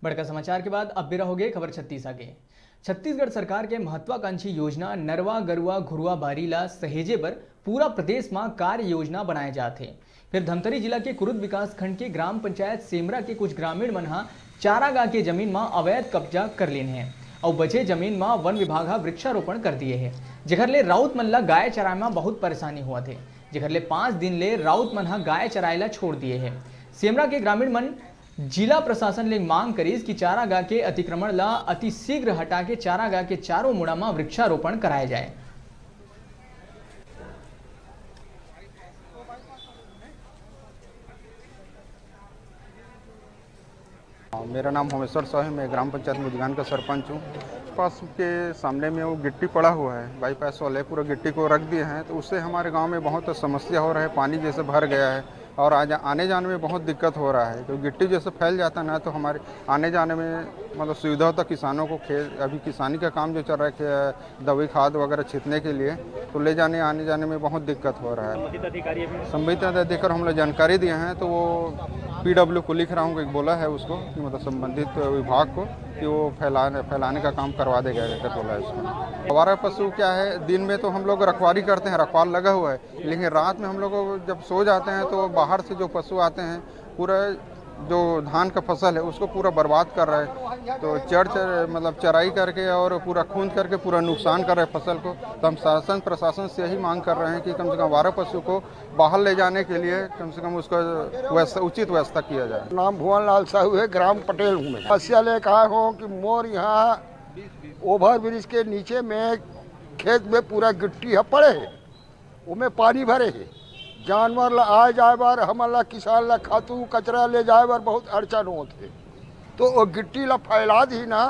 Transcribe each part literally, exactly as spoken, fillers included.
बड़का समाचार के बाद अब बेरा होगे खबर छत्तीस आगे। छत्तीसगढ़ सरकार के महत्वाकांक्षी योजना नरवा गरुवा घुरुवा बारी ला सहेजे बर पूरा प्रदेश म कार्य योजना बनाए जात हे। फेर धमतरी जिला के कुरुद विकासखंड के ग्राम पंचायत सेमरा के कुछ ग्रामीण मन ह चारागाह के जमीन म अवैध कब्जा कर लेन हे अउ बचे जमीन म वन विभाग ह वृक्षारोपण कर दिए हे, जेकर ले राउत मन ला गाय चराए म बहुत परेशानी होवत हे, जेकर ले पाँच दिन ले राउत मन ह गाय चराए ला छोड़ दिए हे। सेमरा के ग्रामीण मन जिला प्रशासन ले मांग करिस कि चारागाह के अतिक्रमण ला अति शीघ्र हटा के चारागाह के चारों मुड़ा म वृक्षारोपण कराए जाए। मेरा नाम होमेश्वर साहू है, मैं ग्राम पंचायत मुजगान का सरपंच हूँ। पास के सामने में वो गिट्टी पड़ा हुआ है, बाईपास वाले पूरा गिट्टी को रख दिए हैं, तो उससे हमारे गांव में बहुत समस्या हो रहा है। पानी जैसे भर गया है और आज आने जाने में बहुत दिक्कत हो रहा है, क्योंकि गिट्टी जैसे फैल जाता है ना, तो हमारे आने जाने में मतलब सुविधा होता किसानों को। खेत अभी किसानी का काम जो चल रहा है, खे- दवाई खाद वगैरह छींटने के लिए, तो ले जाने आने जाने में बहुत दिक्कत हो रहा है। संबंधित अधिकारी अभी संबंधित अधिकारी हम लोग जानकारी दिए हैं, तो वो पीडब्ल्यू को लिख रहा हूँ, एक बोला है उसको कि मतलब संबंधित विभाग को कि वो फैलाने फैलाने का काम करवा देगा, करके बोला है उसको। आवारा पशु क्या है, दिन में तो हम लोग रखवारी करते हैं, रखवार लगा हुआ है, लेकिन रात में हम लोग जब सो जाते हैं तो बाहर से जो पशु आते हैं, पूरा जो धान का फसल है उसको पूरा बर्बाद कर रहा है। तो चर चर मतलब चराई करके और पूरा खूंद करके पूरा नुकसान कर रहे हैं फसल को। तो हम शासन प्रशासन से यही मांग कर रहे हैं कि कम से कम आवारा पशु को बाहर ले जाने के लिए कम से कम उसका व्यवस्था, उचित व्यवस्था किया जाए। नाम भुवन लाल साहू है, ग्राम पटेल हूँ मैं। समस्या लेके आए हूँ कि मोर यहाँ ओवर ब्रिज के नीचे में खेत में पूरा गिट्टी है पड़े है, ओमे पानी भरे हे। जानवर ला आए जाए बर, हमन ला किसान ला खातू कचरा ले जाए बर बहुत अड़चन होत हे। तो वो गिट्टी ला फैला दी ना,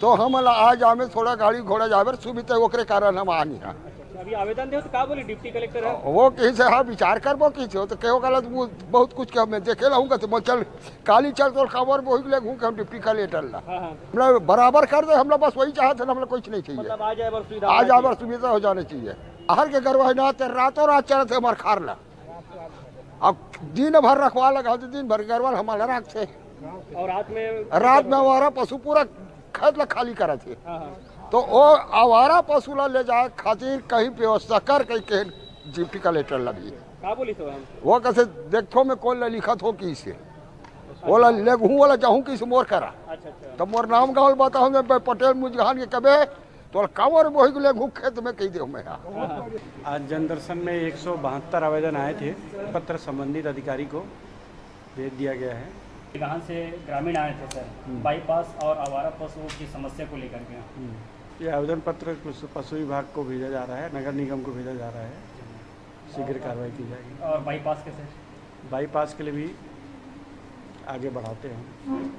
तो हमन ला आए जाए में थोड़ा गाड़ी घोड़ा जाए बर सुविधा, ओकरे कारण हम आनी हा। अभी आवेदन दे तो का बोली डिप्टी कलेक्टर है? वो कही से हाँ विचार करबो की से, तो कहो गलत वो बहुत कुछ के मैं देखे रहूँगा तो मैं चल काली चल तो कांवर बोही ले घूम के हम डिप्टी कलेक्टर ला हाँ हाँ हमरा बराबर कर दे, हमरा बस वही चाहत है, हमरा कुछ नहीं चाहिए। मतलब आ जाए बर सुविधा आ होना जाए बर सुविधा हो जाना चाहिए। हर के गरवा ना ते रातों रात चलत है हमार खार ला। अब दिन भर रखवा लगा तो दिन भर गरवा हमारा रखते। चाहिए। और रात में रात में आवारा पशु पूरा खेत ला खाली करत है। हाँ हाँ तो वो आवारा पशु ला ले जाए खातिर कहीं व्यवस्था कर कहीं के डिप्टी कलेक्टर ला भी। का बोली तो हम वो कैसे देखो में कौन ला लिखत हो की से, वो ला लेगहूँ वाला जाहूँ की से मोर करा। अच्छा अच्छा तो मोर नाम गाँव बताओ मैं पटेल मुजगहान के कबे तो कांवर बोही के लेगहूँ खेत में कही दे मैं। आज जनदर्शन में एक सौ बहत्तर आवेदन आए थे। पत्र संबंधित अधिकारी को भेज दिया गया है। कहाँ से ग्रामीण आए थे सर, बाईपास और आवारा पशुओं की समस्या को लेकर के। ये आवेदन पत्र कुछ पशु विभाग को भेजा जा रहा है, नगर निगम को भेजा जा रहा है, शीघ्र कार्रवाई की जाएगी। और बाईपास के सर? बाईपास के लिए भी आगे बढ़ाते हैं।